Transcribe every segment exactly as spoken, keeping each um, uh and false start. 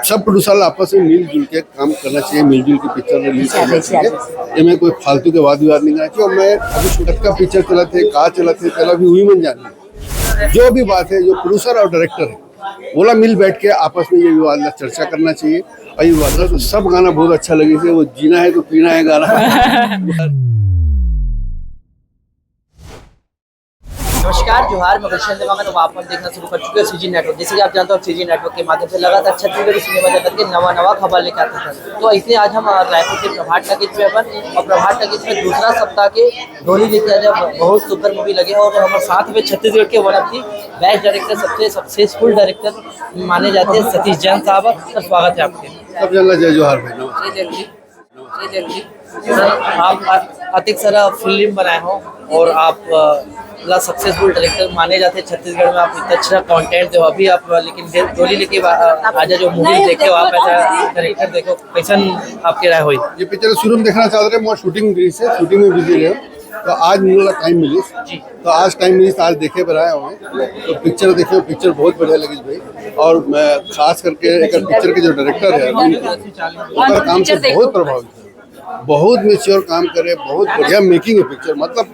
सब producer ला आपस में मिलजुल के काम करना चाहिए, मिलजुल के पिक्चर रिलीज करना चाहिए। एमे कोई फालतू के वाद विवाद नहीं करना चाहिए। और मैं अभी कतका पिक्चर चलत हे, का चलत हे, तेला भी उही मन जाने। जो भी बात है, जो प्रोड्यूसर और डायरेक्टर है, ओला मिल बैठ के आपस में ये विवाद ला चर्चा करना चाहिए। और ये विवाद ला तो सब गाना बहुत अच्छा लगे थे, वो जीना है तो पीना है गाना। नमस्कार, जोहार, मैं गुलशन देवांगन। अब आप मन देखना शुरू कर चुके हो सीजी नेटवर्क। जैसे कि आप जानते हो, सीजी नेटवर्क के माध्यम से लगातार छत्तीसगढ़ी सिनेमा जगत के नवा नवा खबर लेके आते हैं। तो इसलिए आज हम, अ, रायपुर के प्रभात टॉकीज में अपन, और प्रभात टॉकीज में दूसरा सप्ताह के डोली लेके आज बहुत सुंदर मूवी लगे हैं, और हमारे साथ में छत्तीसगढ़ के वन ऑफ दी बेस्ट डायरेक्टर, सबसे सक्सेसफुल डायरेक्टर माने जाते हैं सतीश जैन साहब। सर, स्वागत है आपके। सब जन ला जय जोहार भाई, नमस्कार। सर, आप अ-, अतिक सारा फिल्म बनाए हो और आप, अ, ला सक्सेसफुल डायरेक्टर माने जाते हैं छत्तीसगढ़ में। आप इतना अच्छा कंटेंट दो, अभी आप, अ, लेकिन दे-, डोली लेके बा-, अ, आजा जो मूवी देखे हो आप, ऐसा डायरेक्टर देखो, कैसन आपके राय होई? ये पिक्चर शुरू में देखना चाहते रहे, मैं शूटिंग रही से, शूटिंग में बिजी रहे, तो आज मिला टाइम मिली। जी। तो आज टाइम मिली, आज देखे पर आए हुए। तो पिक्चर देखे, पिक्चर बहुत बढ़िया लगी भाई। और मैं खास करके एक पिक्चर के जो डायरेक्टर है, ओकर काम से बहुत प्रभावित है। बहुत मेच्योर काम करे, बहुत बढ़िया मेकिंग है पिक्चर। मतलब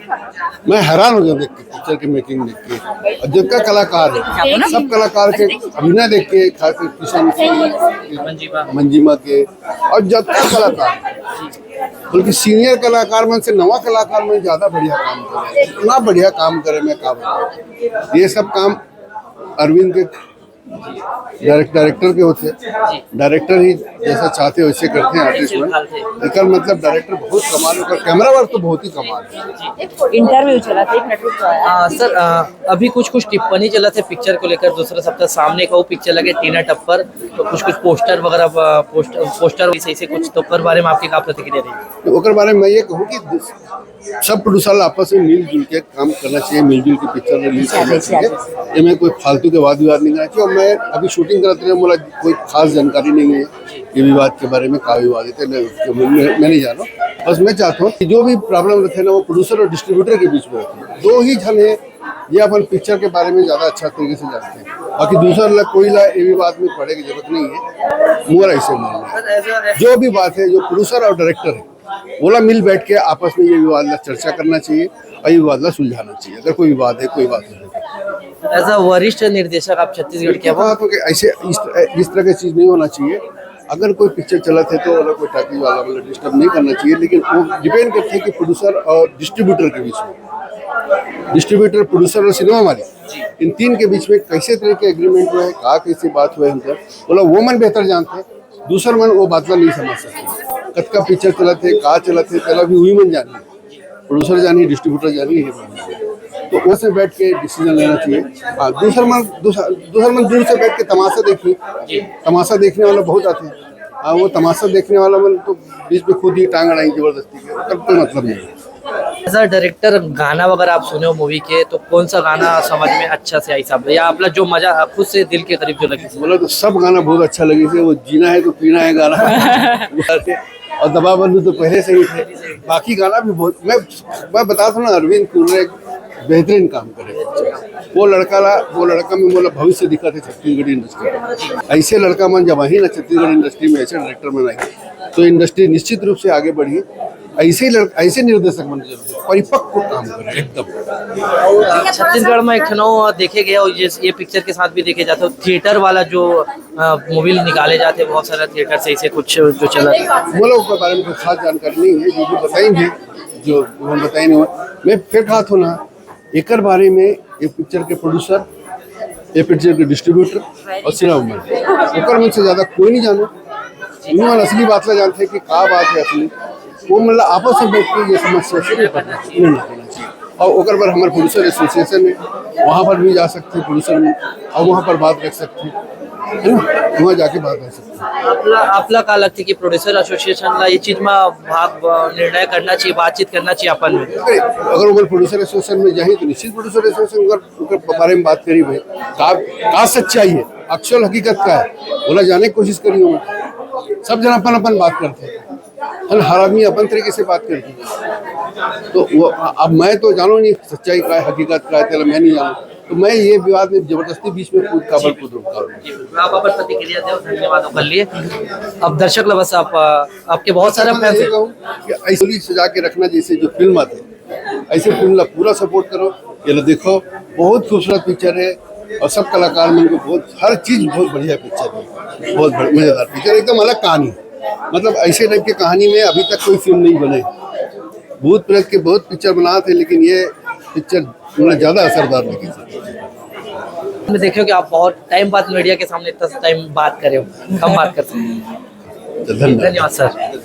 मैं हैरान हो गया देख के, पिक्चर की मेकिंग देख के। और जितना कलाकार है, सब कलाकार के अभिनय देख के, खास कर किशन, मंजिमा के, और जितना कलाकार, बल्कि सीनियर कलाकार मन से नवा कलाकार मन ज्यादा बढ़िया काम करे, इतना बढ़िया काम करे, मैं का बताऊं। ये सब काम अरविंद के डायरेक्ट-, डायरेक्टर के होथे। डायरेक्टर ही जैसा चाहथे वैसे करथे आर्टिस्ट मन। एकर मतलब डायरेक्टर बहुत कमाल है, ओकर कैमरा वर्क तो बहुत ही कमाल है। इंटरव्यू चला था, एक मिनट रुक जाओ यार। आ, सर, आ, अभी कुछ कुछ टिप्पणी चलत हे पिक्चर को लेकर। दूसरा सप्ताह सामने एक अउ पिक्चर लगे टीना टप्पर, तो कुछ कुछ पोस्टर वगैरह, आ, पोस्टर, पोस्टर वैसे, ऐसे कुछ, तो ओकर बारे में आपकी का प्रतिक्रिया रही? तो ओकर बारे में मैं ये कहूँ कि सब प्रोड्यूसर ला आपस में मिलजुल के काम करना चाहिए, मिलजुल के पिक्चर रिलीज करना चाहिए। एमे कोई फालतू के वाद विवाद नहीं करना चाहिए। और मैं अभी शूटिंग करत रहे, मोला कोई खास जानकारी नहीं है ये विवाद के बारे में, का विवाद है, मैं, मैं, मैं नहीं जाना। बस मैं चाहता हूँ कि जो भी प्रॉब्लम रहते हैं ना, वो प्रोड्यूसर और डिस्ट्रीब्यूटर के बीच में रहते हैं। दो ही जन है, ये अपन पिक्चर के बारे में ज्यादा अच्छा तरीके से जानते हैं। बाकी दूसरा ला, कोई ला ये विवाद में पड़े की जरूरत नहीं है। मोर ऐसे मानना है। जो भी बात है, जो प्रोड्यूसर और डायरेक्टर है, ओला मिल बैठ के आपस में ये विवाद ला चर्चा करना चाहिए और ये विवाद ला सुलझाना चाहिए, अगर कोई विवाद है, कोई बात है। एज अ वरिष्ठ निर्देशक आप छत्तीसगढ़ के, बिल्कुल कहा तो कि ऐसे इस, इस तरह की चीज नहीं होना चाहिए। अगर कोई पिक्चर चलत है तो ओला कोई टॉकीज वाला मतलब डिस्टर्ब नहीं करना चाहिए, लेकिन वो डिपेंड करते हैं कि प्रोड्यूसर और डिस्ट्रीब्यूटर के बीच में, डिस्ट्रीब्यूटर, प्रोड्यूसर और सिनेमा मालिक, इन तीन के बीच में कैसे तरह के एग्रीमेंट हुआ है, का कैसी बात हुआ है, हम ओला वो मन बेहतर जानते हैं। दूसर मन वो बात ला नहीं समझ सकते। कतका पिक्चर चलत है, का चलत है, तेला भी उही मन जानी, प्रोड्यूसर जानी, डिस्ट्रीब्यूटर जानी है। तो ओसे बैठ के डिसीजन लेना चाहिए। हाँ, दूसर मन, दूसर, दूसर मन दूर से बैठ के तमाशा देखी, तमाशा देखने वाला बहुत आते हैं। हाँ, वो तमाशा देखने वाला मन तो बीच में खुद ही टांग अड़ाई जबरदस्ती के, तब कोई मतलब नहीं है। एज अ डायरेक्टर, गाना वगैरह आप सुने हो मूवी के, तो कौन सा गाना समझ में अच्छा से आई साहब, या आपला जो मजा खुद से दिल के करीब जो लगे? बोला तो सब गाना बहुत अच्छा लगे थे, वो जीना है तो पीना है गाना और दबा बंधु तो पहले से ही थे। बाकी गाना भी बहुत, मैं मैं बता दूं ना, अरविंद कुंद्रा एक बेहतरीन काम करे। वो लड़का ला, वो लड़का में मोला भविष्य दिखा थे छत्तीसगढ़ी इंडस्ट्री। ऐसे लड़का मन जब आही ना छत्तीसगढ़ इंडस्ट्री में, ऐसे डायरेक्टर मन आही, तो इंडस्ट्री निश्चित रूप से आगे बढ़ी। ऐसे ही लड़-, ऐसे निर्देशक मन की जरूरत है, परिपक्व काम करे एकदम। छत्तीसगढ़ में एक ठो देखे गए, और ये, ये पिक्चर के साथ भी देखे जाते हो, थिएटर वाला जो, अ, मूवी निकाले जाते हैं बहुत सारा थिएटर से, इसे कुछ जो चला था। वो लोग के बारे में कुछ खास जानकारी नहीं है, जो भी बताएंगे, जो हम बताए नहीं हुआ। मैं फिर कहा था ना, एकर बारे में ये पिक्चर के प्रोड्यूसर, ये पिक्चर के डिस्ट्रीब्यूटर और सिनेमा मन, ओकर मन से ज्यादा कोई नहीं जाने। उन्हीं मन असली बात ला जानते हैं कि का बात है असली। वो मतलब आपस में बैठ के ये समस्या से निपटना, निपटना चाहिए। और ओकर पर हमारे प्रोड्यूसर एसोसिएशन है, वहाँ पर भी जा सकते हैं प्रोड्यूसर में, और वहाँ पर बात रख सकते हैं, है ना, वहाँ जाके बात रख सकते हैं। आपला, आपला का लगता है कि प्रोड्यूसर एसोसिएशन ला ये चीज में भाग, अ, निर्णय करना चाहिए, बातचीत करना चाहिए अपन में? अरे, अगर ओकर प्रोड्यूसर एसोसिएशन में जाही तो निश्चित प्रोड्यूसर एसोसिएशन ओकर, ओकर बारे में बात करी भाई, का, का सच्चाई है, एक्चुअल हकीकत का है, ओला जाने की कोशिश करी। ओमा सब जन अपन अपन बात करते हैं, है ना? हर आदमी अपन तरीके से बात करते हैं। तो वो, अब मैं तो जानो नहीं सच्चाई का है, हकीकत का है, तेला मैं नहीं जानो। मैं ये विवाद में जबरदस्ती बीच में कूद काबर कूद रुकता हूँ। जी, बिल्कुल। आप अपन प्रतिक्रिया दो, धन्यवाद ओकर लिए। अब दर्शक लोग बस आप, आपके बहुत सारे मैं फैंस ये हैं। कहूँ कि ऐसे सजा के रखना, जैसे जो फिल्म आते हैं, ऐसे फिल्म ला पूरा सपोर्ट करो। ये लो देखो, बहुत खूबसूरत पिक्चर है और सब कलाकार मन को बहुत, हर चीज बहुत बढ़िया पिक्चर है, बहुत बड़- मजेदार पिक्चर, एकदम अलग कहानी। मतलब ऐसे टाइप की कहानी में अभी तक कोई फिल्म नहीं बने। भूत प्रेत के बहुत पिक्चर बनाते हैं, लेकिन ये पिक्चर मतलब ज्यादा असरदार लगी। मैं देखियो कि आप बहुत टाइम बाद मीडिया के सामने इतना टाइम बात करे हो, कम बात कर सकते हैं। तो धन्यवाद। धन्यवाद सर।